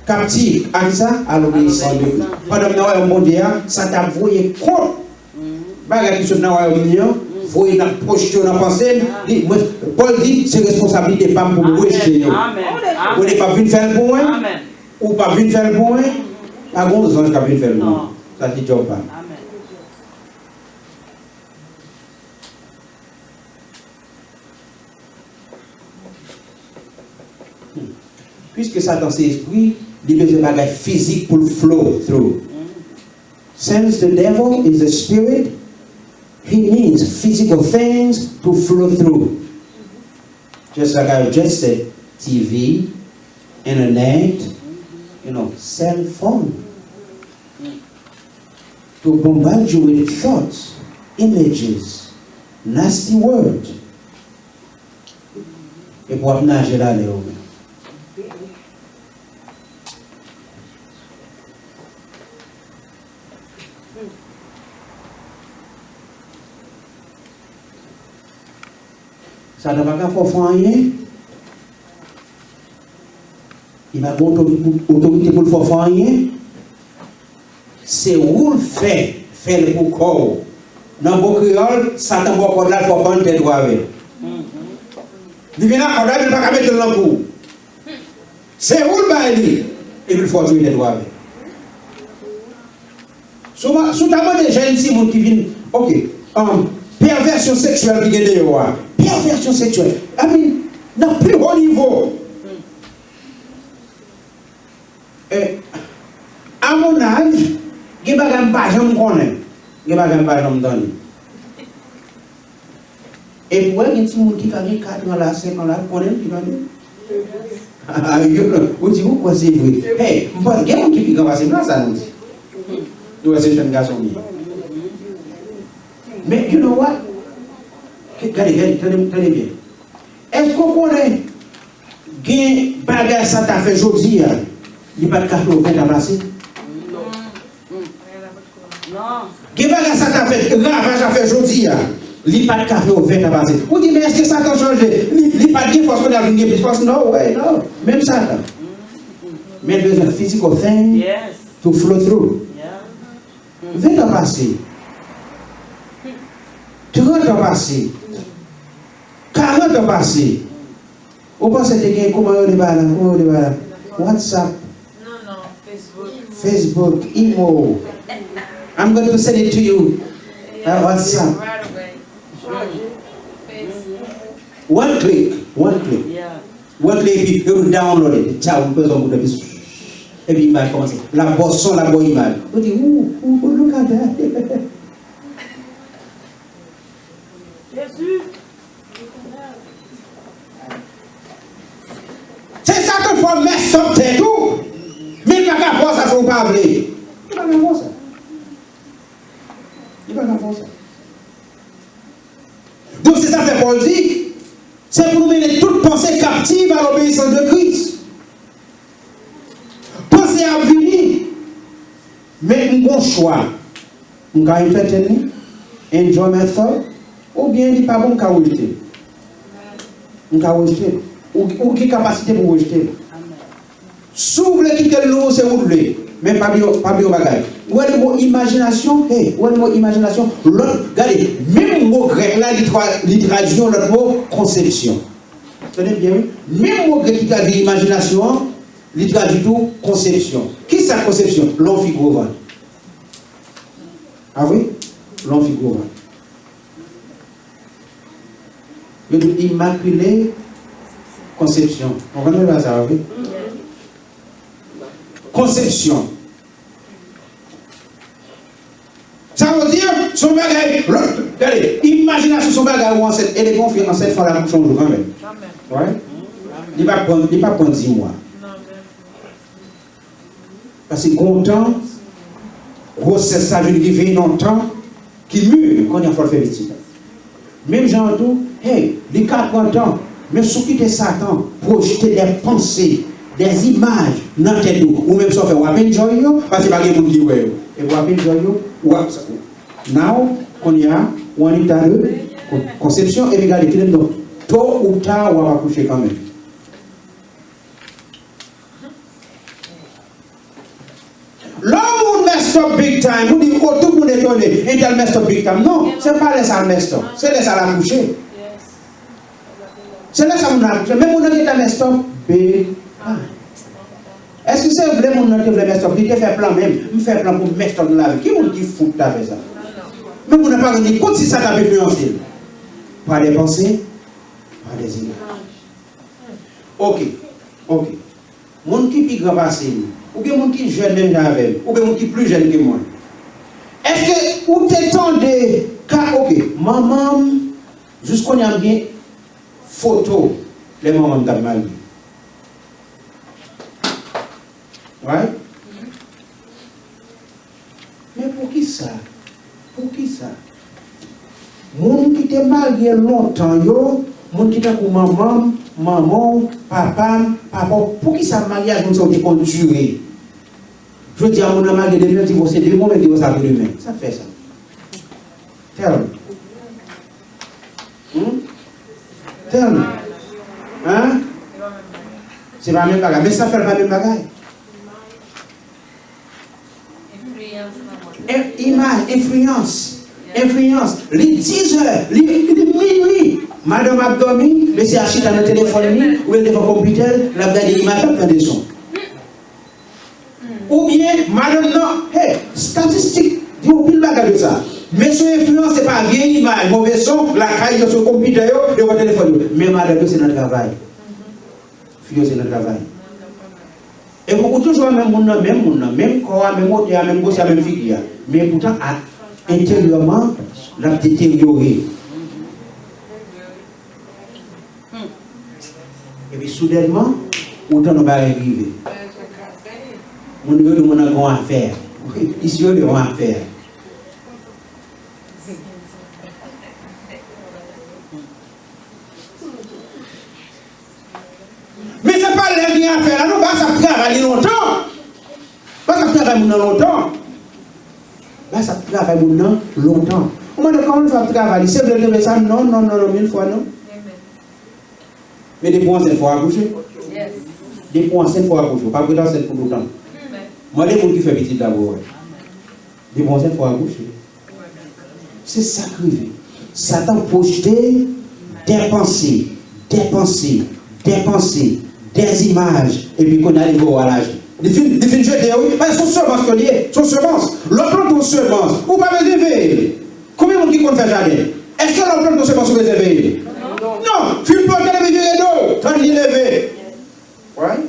kaptif a kisa? A lobeyisans de Kris. Pandan m nan wayòm Bondye a, sa t ap voye kont bagay ki sot nan wayòm li an, voye nan pwojte yo nan panse m. Li, mwen, Pòl di, se responsablite pa m pou m rejte yo. Bondye p ap vin fè l pou mwen. Ou p ap vin fè l pou mwen. Pa gon zanj k ap vin fè l pou mwen. Sa se djòb pa m. Piske Satan se espri, li bezwen bagay fizik pou l flow through. Since the devil is a spirit, he needs physical things to flow through. Just like I just said, T V, internet, you know, cell phone. To bombard you with thoughts, images, nasty words. Epi w ap naje ladan yo menm. Satan pa ka fè w fè anyen. Li pa gen otori-, otorite pou l fè w fè anyen. Se ou l fè, fè l pou kò w. Nan bon kreyòl, Satan ba w kòd la, l fè w pann tèt ou avè l. Li vin ak kòd la, men l pa ka mete l nan kou w. Se ou l bay li, epi l fè w jwe tèt ou avè l. Si w, si w ta mande jèn timoun ki vin, ok, um, pèvèsyon seksyèl ki gen deyò a, pèvèsyon seksyèl, I mean, nan pi wo nivo. Eh, à mon âge, gen bagay m pa janm konnen, gen bagay m pa janm tande. Epi w wè gen timoun ki ka gen kat an la, senk an la, konnen m ki tande. Ou di, ou kwè se vre? Hey, m panse gen moun ki pi gran pase m la, sa nou di. Nou wè se jèn gason m ye. Men, you know what? Gade, gade, tande, tande byen. Èske w konnen gen bagay sa ta fè jodi a? Li pa t ka fè w ven tan pase. Gen bagay Satan fè, ravaj l ap fè jodi a, li pa t ka fè w ven tan pase. Ou di, men èske Satan chanje? Li, li pa t gen fòs, kounye a l vin gen plis fòs? No way, no. Menm Satan. Men l bezwen physical thing to flow through. Ven tan pase. Trant an pase. Karant an pase. Ou panse te gen, kòman yo rele bagay la? Kòman yo rele bagay la? WhatsApp. Non, non, Facebook. Facebook, imo. I'm going to send it to you. Uh, WhatsApp. Right away. One click, one click. One click, epi yo download it. Tcha, ou bezwen bout epi, epi imaj kòmanse. L ap ba w son, l ap ba w imaj. Ou di, ooh, ooh, ooh, look at that. Jezi. Se sa tou fò mess up tèt ou. Men l pa ka fè w sa si w pa vle. Li pa ka fè w sa. Li pa ka fè w sa. Donk, se sa fè Pòl di, se pou nou mennen tout panse kaptiv a lobeyisans de Kris. Panse a ap vini, men m gon chwa. M ka entertain li, enjoy myself, oubyen li pa bon, m ka rejte l. M ka rejte l. Ou, ou gen kapasite pou w rejte l. Si w vle kite l, nou, se ou l vle. Men pa bliye, pa bliye yon bagay. Ou wè le mo imajinasyon? Hey, ou wè le mo imajinasyon? Lòt, gade, menm mo grèk la, li tra-, li tradui yon lòt mo, konsepsyon. Tande byen, wi. Menm mo grèk ki tradui imajinasyon an, li tradui tou konsepsyon. Ki sa konsepsyon? Lè w figi w vant. A wi? Lè w figi w vant. Yo di Immaculée Conception. Ou konprann sa, wi? Konsepsyon. Sa vle di, se yon bagay, gade, imajinasyon se yon bagay ou ansent, e depi w fin ansent, fò l akouche yon jou kanmenm. Right? Li pa pran, li pa pran di mwa. Paske gon tan, gwosès sa vin rive nan yon tan ki mi, kounye a fò l fè pitit. Menm jan an tou, hey, li ka pran tan, men si w kite Satan pwojte de panse, de imaj nan tèt ou, ou menm sa w fè, w ap enjoy yo, paske pa gen moun ki wè yo. Epi w ap enjoy yo, w ap, now, kounye a, ou an eta de kon-, konsepsyon, epi gade, kilè m di w, to ou ta, w ap akouche kanmenm. Lè yon moun messed up big time, ou di, oh, tout moun etone, entèl messed up big time. Non, se pa lè sa l messed up. Se lè sa l akouche. Se lè sa moun nan akouche. Men moun nan gentan messed up big time. Èske se vle moun nan te vle messed up? Li te fè plan menm. M fè plan pou m messed up nan lavi. Ki moun ki fout ta fè sa? Men moun nan pa rann li kont si sa t ap enfliyanse l. Pa de panse, pa de imaj. Ok, ok. Moun ki pi gran pase m, oubyen moun ki jèn menm jan avè m, oubyen moun ki pli jèn ke mwen. Èske ou te tande ka, ok, manman m, jis kounye a m gen foto lè manman m t ap marye. Right? Men poukisa? Poukisa? Moun ki te marye lontan yo, moun ki tankou manman m, manman w, papa m, papa w, poukisa maryaj moun sa yo te konn dire? Jodi a, moun nan marye demen, divòse demen, men divòs apre demen. Sa k fè sa? Tell me. Hmm? Tell me. Hein? Se pa menm bagay. Men sa fè l pa menm bagay. Enfliyans nan mond. En-, imaj, enfliyans. Enfliyans. Li diz è, li, li minui. Madanm ap dòmi, mesye a chita nan telefòn li, oubyen devan konpitè l, l ap gade imaj, l ap tande son. Oubyen, madanm nan, hey, statistik di yon pil bagay de sa. Mesye enfliyanse pa vye imaj, move son, lakay yo, sou konpitè yo, devan telefòn yo. Men madanm yo se nan travay. Fi yo se nan travay. Epi ou toujou wè menm moun nan, menm moun nan, menm kò a, menm wotè a, menm gwosè a, menm figi a. Men poutan, a, enteryèman, l ap deteryore. Epi soudènman, ou tande yon bagay rive. Moun yo di moun nan gen yon afè. Isi yo di yon afè. Men se pa lè gen afè la, non, bagay sa ap travay. Li lontan. Bagay sa ap travay moun nan lontan. Bagay sa ap travay moun nan lontan. Ou mande kòman l fè ap travay li. Se vle l leve sa? Non, non, non, non, mil fwa non. Men depi w ansent fò w akouche. Depi w ansent fò w akouche. Ou pa p ret ansent pou toutan. Mande moun ki fè pitit la pou w wè. Depi w ansent fò w akouche. Se sa k rive. Satan pwojte des pensées, des pensées, des pensées, des images, epi kounye a li voye w al aji. Li fin, li fin jete yo, wi. Paske se yon semans ke li ye. Se yon semans. Lè w plante yon semans, ou pa bezwen veye l. Konbyen moun ki konn fè jaden? Èske lè w plante yon semans ou bezwen veye l? Non. Fin plante l epi vire do w. Tann li leve. Right?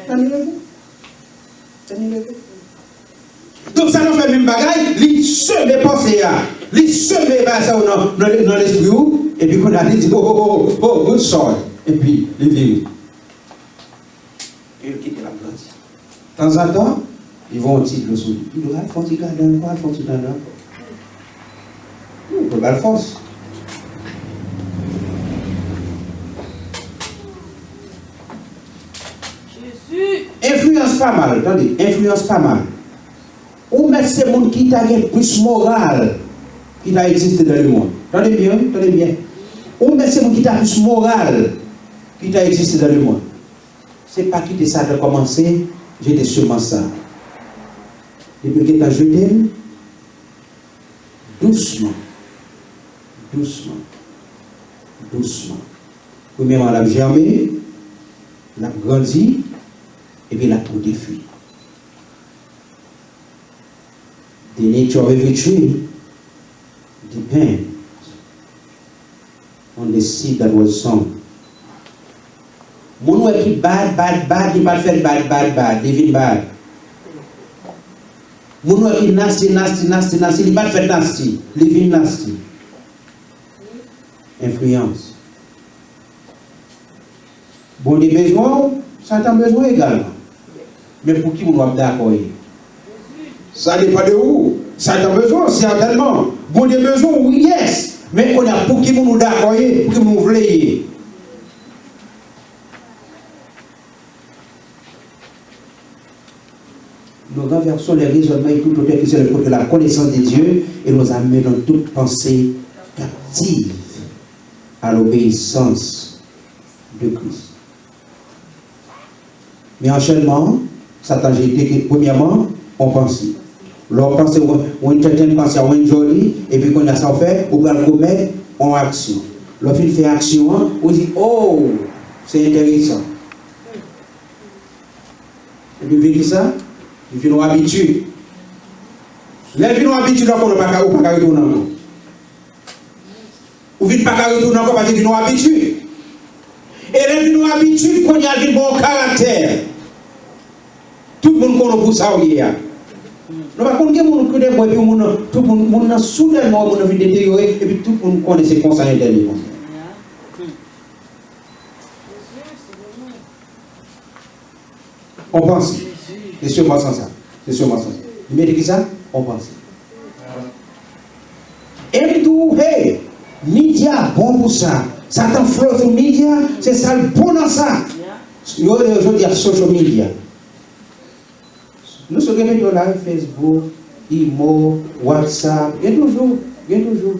Tann li leve. Tann li leve. Donk, Satan fè menm bagay, li seme panse a. Li seme bagay sa yo nan, nan, nan lespri w, epi kounye a li di, oh, oh, oh, oh, good soil. Epi, li vire. E l kite l ap grandi. Tanzantan, li voye yon ti dlo sou li. Li di, al fè yon ti gade ankò, al fè yon ti gade ankò. Wi, pou l ba l fòs. Enfliyans pa mal, tande, enfliyans pa mal. Ou mèt se moun ki ta gen plis moral ki ta egziste dans le monde. Tande byen, wi, tande byen. Ou mèt se moun ki ta plis moral ki ta egziste dans le monde. Se pa kite Satan kòmanse jete semans sa. Depi l gentan jete l, dousman, dousman, dousman. Premyèman, l ap jèmen, l ap grandi, epi l ap pote fwi. The nature of every tree depends on the seed that was sown. Moun wè ki bad, bad, bad, li pa t fè l bad, bad, bad, li vin bad. Moun wè ki nasty, nasty, nasty, nasty, li pa t fè l nasty, li vin nasty. Enfliyans. Bondye bezwen w, Satan bezwen w egalman. Men pou ki moun w ap dakò ye? Sa depann de ou. Satan bezwen w, sètènman. Bondye bezwen w, wi, yes. Men kounye a, pou ki moun ou dakò ye, pou ki moun ou vle ye? Nous renversons les raisonnements et toute hauteur qui s'élève contre la connaissance de Dieu, et nous amenons toute pensée captive à l'obéissance de Christ. Men anchènman an, Satan jete ke, premyèman, yon panse. Lè w panse, w, w entertain panse a, w enjoy li, epi kounye a sa w fè, ou pral komèt yon aksyon. Lè w fin fè aksyon an, ou di, oh, se enteresan. Epi vin kisa? Li vin yon abitid. Lè l vin yon abitid, ou konnen ou pa ka, ou pa ka retounen ankò. Ou vin pa ka retounen ankò paske vin yon abitid. E lè vin yon abitid, kounye a l vin ba w yon karaktè. Tout moun konnen w pou sa w ye a. Nou pa konn gen moun ki debò epi moun nan, tout moun, moun nan soudènman wè moun nan vin deteryore, epi tout moun konnen se konsa entèn li konsa. On panse. Se sèlman san sa. Se sèlman san sa. Li mete ki sa? On panse. E m di w, hey, media bon pou sa. Satan flow sou media, se sa l bon nan sa. Yo rele yo jodi a social media. Nou sou gen media la, Facebook, Imo, WhatsApp, gen toujou, gen toujou.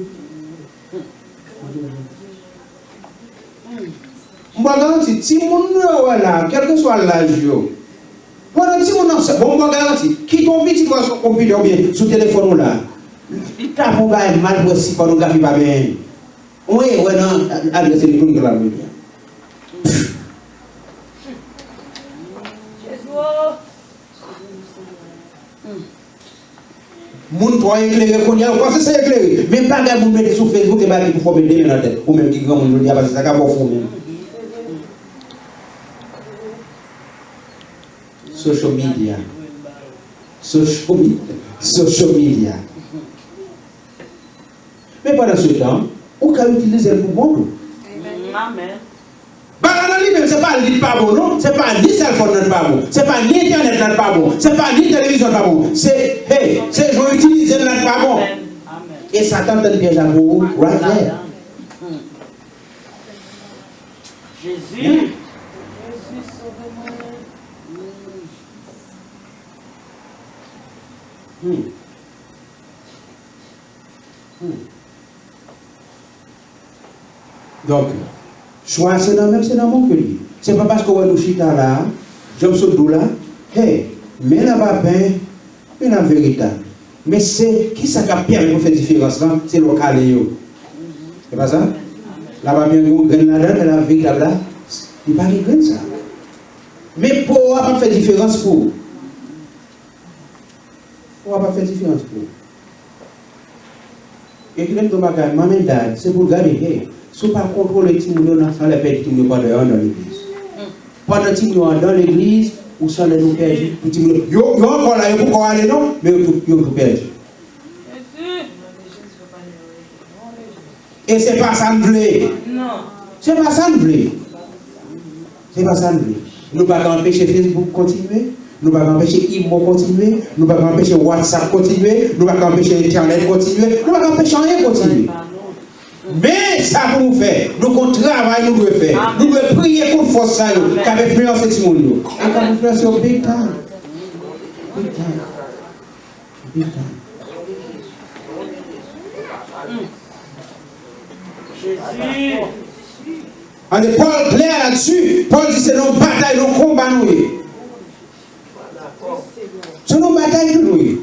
M ba w garanti, timoun nou yo wè la, kèlkeswa laj yo, pandan timoun nan, bon, m ba w garanti, kite yon pitit ou sou konpitè oubyen sou telefòn ou la, li tape yon bagay mal pou wè si pònografi pa benyen. Ou wè nan adrès elektwonik la, m di a. Moun twò eklere kounye a, ou panse se eklere. Men bagay moun mete sou Facebook, e bagay ki pou fòme demen nan tèt ou menm ki granmoun jodi a, paske sa ka fè w fou menm. Social media. Social media. Social media. Men pandan se tan, ou ka itilize l pou bon tou. Amen. Bagay la li menm, se pa li k pa bon, non. Se pa ni sèlfòn nan k pa bon. Se pa ni entènèt la k pa bon. Se pa ni televizyon k pa bon. Se, hey, se jan w itilize l la k pa bon. Amen. E Satan tann pyèj la pou ou, right there. Jezi. Yeah. Hmm. Hmm. Donk, chwa a se nan men m, se nan men w ke l ye. Se pa paske w wè nou chita la a, jan m sot di w la, hey, men lapapen, men laverite. Men se kisa k ap pèmèt nou fè diferans lan, se lè w kale yo. Se pa sa? Lapapen gen yon grenn ladan l, men laverite la, li pa gen grenn sa. Men po a p ap fè diferans pou ou. Po a p ap fè diferans pou ou. E ki lè m di w bagay, mom and dad, se pou w gade, hey, si w pa kontwole timoun yo, n a sanlè pèdi timoun yo pandan yo anndan legliz. Pandan timoun yo anndan legliz, ou sanlè nou pèdi pou timoun yo. Yo, yo ankò la, yo poko ale non, men yo tou, yo tou pèdi. E se pa sa n vle. Se pa sa n vle. Se pa sa n vle. Nou pa ka anpeche Facebook kontinye, nou pa ka anpeche imo kontinye, nou pa ka anpeche WhatsApp kontinye, nou pa ka anpeche entènèt kontinye, nou pa ka anpeche anyen kontinye. Men sa pou nou fè, nou gon travay nou dwe fè. Nou dwe priye kont fòs sa yo k ap enfliyanse timoun yo. E k ap enfliyanse yo big time. Big time. Big time. Jezi. Tande, Pòl klè ladsi. Pòl di se nan yon batay, nan yon konba nou ye. Se nan yon batay tou nou ye.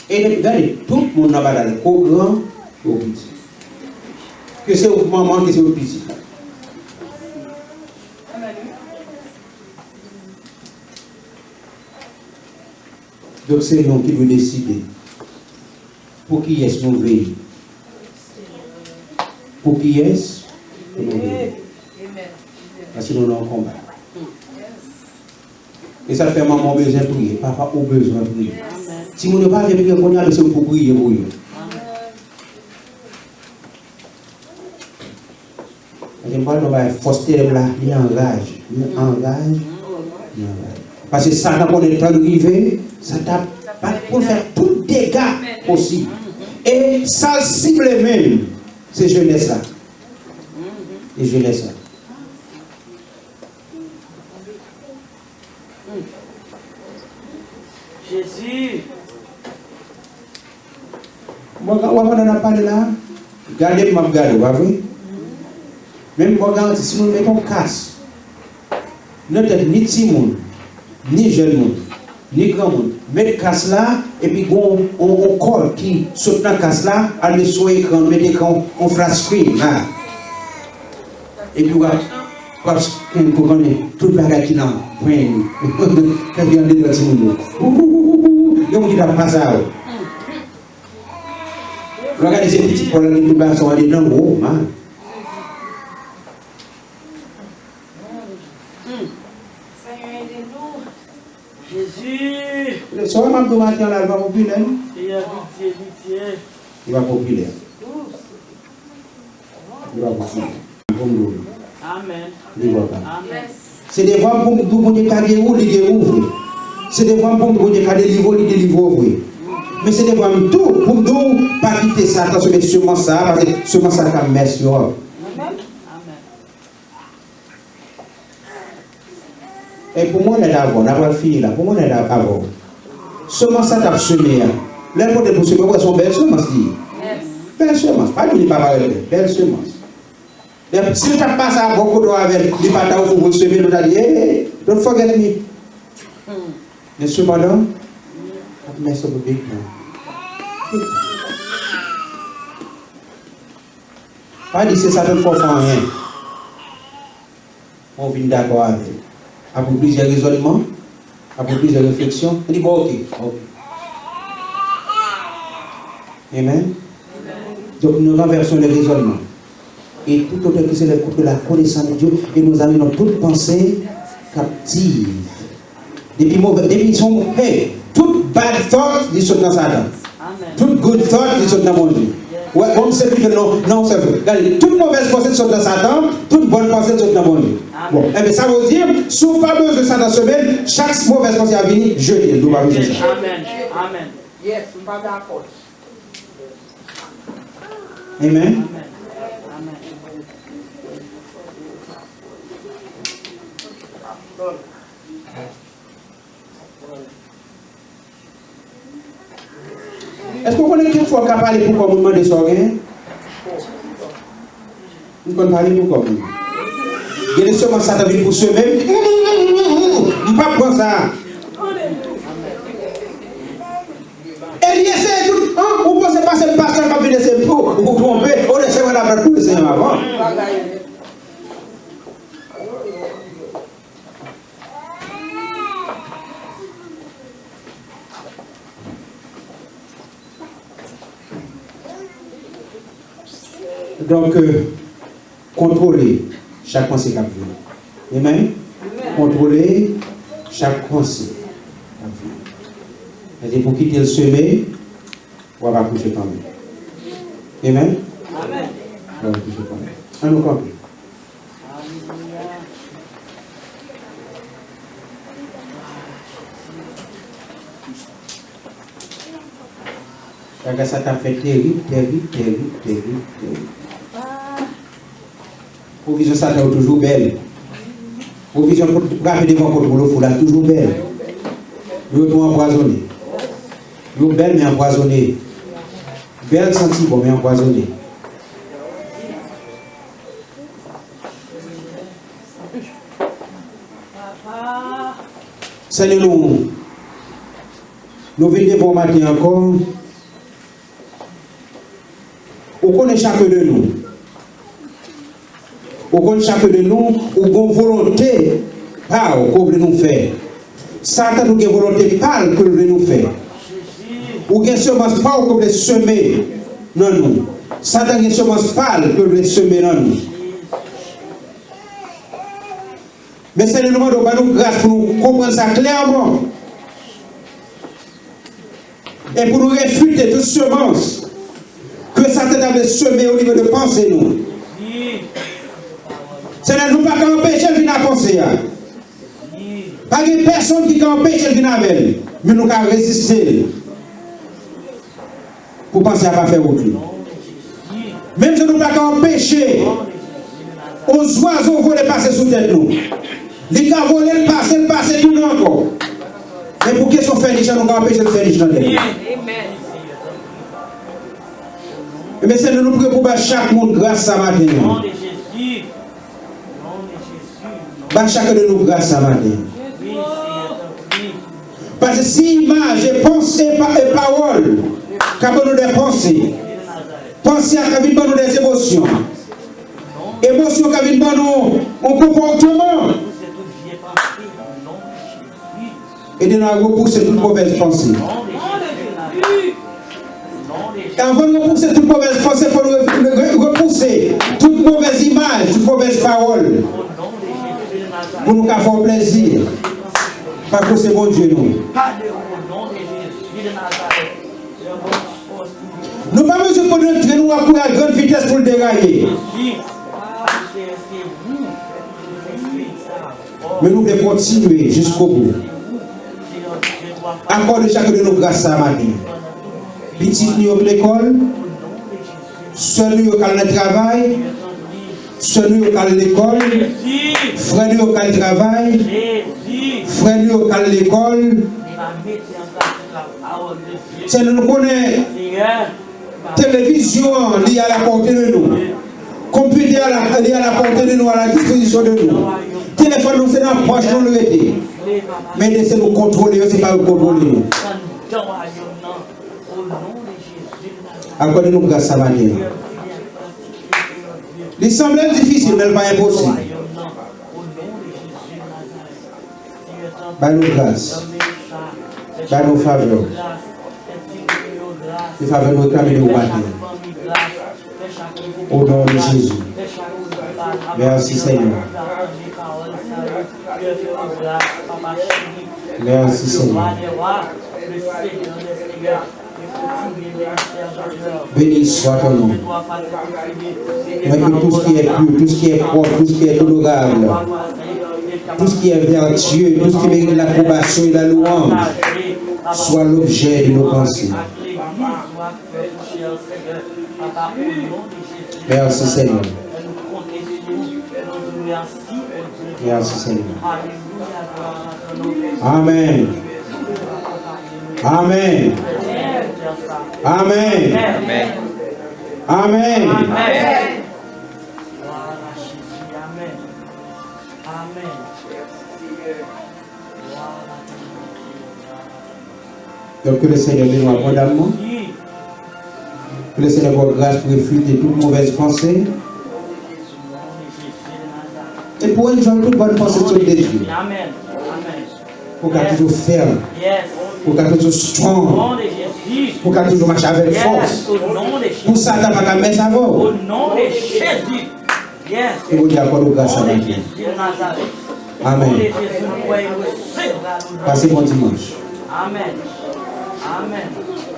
E gade, tout moun nan batay, ko gran, ko piti. Ke se ou manman, ke se ou pitit. Donk se nou ki dwe deside pou kiyès nou veye. Pou kiyès nou veye. Paske nou nan yon konba. E sa fè manman w bezwen priye, papa ou bezwen priye. Timoun yo pa vle priye kounye a, men se ou pou priye pou yo. Paske m pral di w yon bagay, fòs tenèb la, li anraje, li anraje, li anraje. Paske Satan konnen tan l rive, sa t ap bat pou l fè tout dega posib. E sa l sible menm, se jenès la. Se jenès la. Jezi. Mwen, w ap pandan n ap pale la, gade m, m ap gade w, pa vre? Men m ba w garanti, si nou met yon kas nan tèt ni timoun, ni jèn moun, ni granmoun, met kas la, epi gon yon, yon kòd ki sot nan kas la, al met sou ekran, met ekran, yon flat screen la. Epi w ap, w ap, kou konnen tout bagay ki nan pwen yo. Kèk yo andedan timoun yo. Gen moun ki t ap pase a yo. Lè w gade se pitit Pòl la ki tout bagay sa yo andedan, oh man. Jezi! Sa w wè m ap di w maten an la, li pa popilè non. Seyè, pitye, pitye. Li pa popilè. Li pa popilè. Pou m di w. Amèn. Li pa. Amèn. Se devwa m pou m di w Bondye ka geri w, li geri w vre. Se devwa m pou m di w Bondye ka delivre w, li delivre w vre. Men se devwa m tou pou m di w pa kite Satan seme semans sa a, paske semans sa a ka mess you up. Amèn. Amèn. E pou m onèt avè w, n a pral fini la, pou m onèt avè w. Semans sa t ap seme a, lè l pote l pou seme, ou wè se yon bèl semans li ye. Bèl semans, pa di li pa parèt bèl, bèl semans. Lè, si l t ap pase a bò kote w avè l, li pa ta ofri w pou l seme, nou ta di, hey, don't forget me. Men sepandan, ap mès pou big time. Pa di se Satan k fè w fè anyen. Mwen vin dakò avè l. Apre plizyè rezònman, apre plizyè refleksyon, li bon, oke, oke. Amen. Donk, nous renversons les raisonnements. Et toute hauteur qui s'élève contre la connaissance de Dieu, et nous amenons toute pensée captive. Depi movè, depi son, hey, tout bad thought, li sot nan Satan. Tout good thought, li sot nan Bondye. Wè, bon, se pito non, non, se vre. Gade, tout movèz panse sot nan Satan, tout bòn panse sot nan Bondye. Bon, enben, sa vle di, si w pa bezwen Satan seme, chak movèz panse a vini, jete l, nou pa bezwen sa. Amèn. Amèn. Yes, m pa dakò. Amen. Amèn. Amèn. Èske w konnen kèk fwa w ka pale pou kò moun mande sa w genyen? M konn pale pou kò moun. Gen de semans Satan vin pou seme m. M p ap pran sa. E li eseye tout, an, ou panse pase m pastè k ap vin eseye m tou, ou twonpe, ou lese mwen la pran pou eseye m avan. Donk, euh, kontwole chak panse k ap vini. Amen? Kontwole chak panse k ap vini. Paske pou kite l seme, w ap akouche kanmenm. Amen? W ap akouche kanmenm. Ann nou kanpe. Bagay sa t ap fè terib, terib, terib, terib, terib. Pwovizyon Satan yo toujou bèl. Pwovizyon pou frape devan pòt Wolo Fou la toujou bèl. Yo tou anpwazonnen. Yo bèl, men anpwazonnen. Bèl, santi bon, men anpwazonnen. Senyè, nou, nou vin devan w maten ankò. Ou konnen chak de nou. Ou konn chak de nou, ou gon volonte pa w ke w vle nou fè. Satan tou gen volonte pa l ke l vle nou fè. Ou gen semans pa w ke w vle seme nan nou. Satan gen semans pa l ke l vle seme nan nou. Men Senyè, nou mande w ban nou gras pou nou konprann sa klèman. E pou nou refite tout semans ke Satan ta vle seme o nivo de panse nou. Senyè, nou pa ka anpeche l vin a panse a. Pa gen pèsonn ki ka anpeche l vin avè l, men nou ka reziste l. Pou panse a pa fè wout li. Menm jan nou pa ka anpeche yon zwazo vole pase sou tèt nou. Li ka vole, l pase, l pase, tounen ankò. Men pou kesyon fè nich la, nou ka anpeche l fè nich nan tèt nou. Ebyen, Senyè, nou priye pou ba chak moun gras sa maten an. Ba chak de nou gras sa maten. Paske si imaj e panse pa, e pawòl ka ban nou de panse, panse a ka vin ban nou de emosyon, emosyon ka vin ban nou yon konpòtman. Ede nou a repouse tout movèz panse. E anvan n repouse tout movèz panse, fò nou re-, re-, repouse tout movèz imaj, tout movèz pawòl. Pou nou ka fè w plezi. Paske w se Bondye nou. Nou pa bezwen konn rantre nou ap kouri a grann vitès pou l deraye. Men nou vle kontinye jiskobou. Akòde chak de nou gras sa maten. Pitit nou yo k lekòl, sè nou yo k al nan travay, sè nou yo k al lekòl, frè nou yo k al travay, frè nou yo k al lekòl. Senyè, nou konnen televizyon an, li a la pòte de nou. Konpitè a, la, li a la pòte de nou, a la dispozisyon de nou. Telefòn nou, se nan pòch nou l rete. Men lese nou kontwole yo, se pa yo k kontwole nou. Akòde nou gras sa maten an. Li sanble l difisil, men l pa enposib. Bay nou gras. Bay nou favè. Se favè nou reklame de ou maten. O non de Jezi. Mèsi, Senyè. Mèsi, Senyè. Béni soit ton nom. Mèt, que tout ce qui est pur, tout ce qui est propre, tout ce qui est honorable, tout ce qui est vertueux, tout ce qui mérite l'approbation et la louange soit l'objet de nos pensées. Merci, Seigneur. Merci, Seigneur. Amèn. Amèn. Amèn. Amèn. Donk, ke le Seigneur bénisse abondamment. Ke le Seigneur ba w gras pou reflete tout mauvaise pensée. E pou enjoy tout bonne pensée sot de Dye. Pou w ka toujou fèm. Pou w ka toujou strong. Pou w ka toujou mache avèk fòs. Pou Satan pa ka mès avè w. Ke Bondye akòde w gras sa maten. Amèn. Pase bon dimanch. Amèn. Amèn.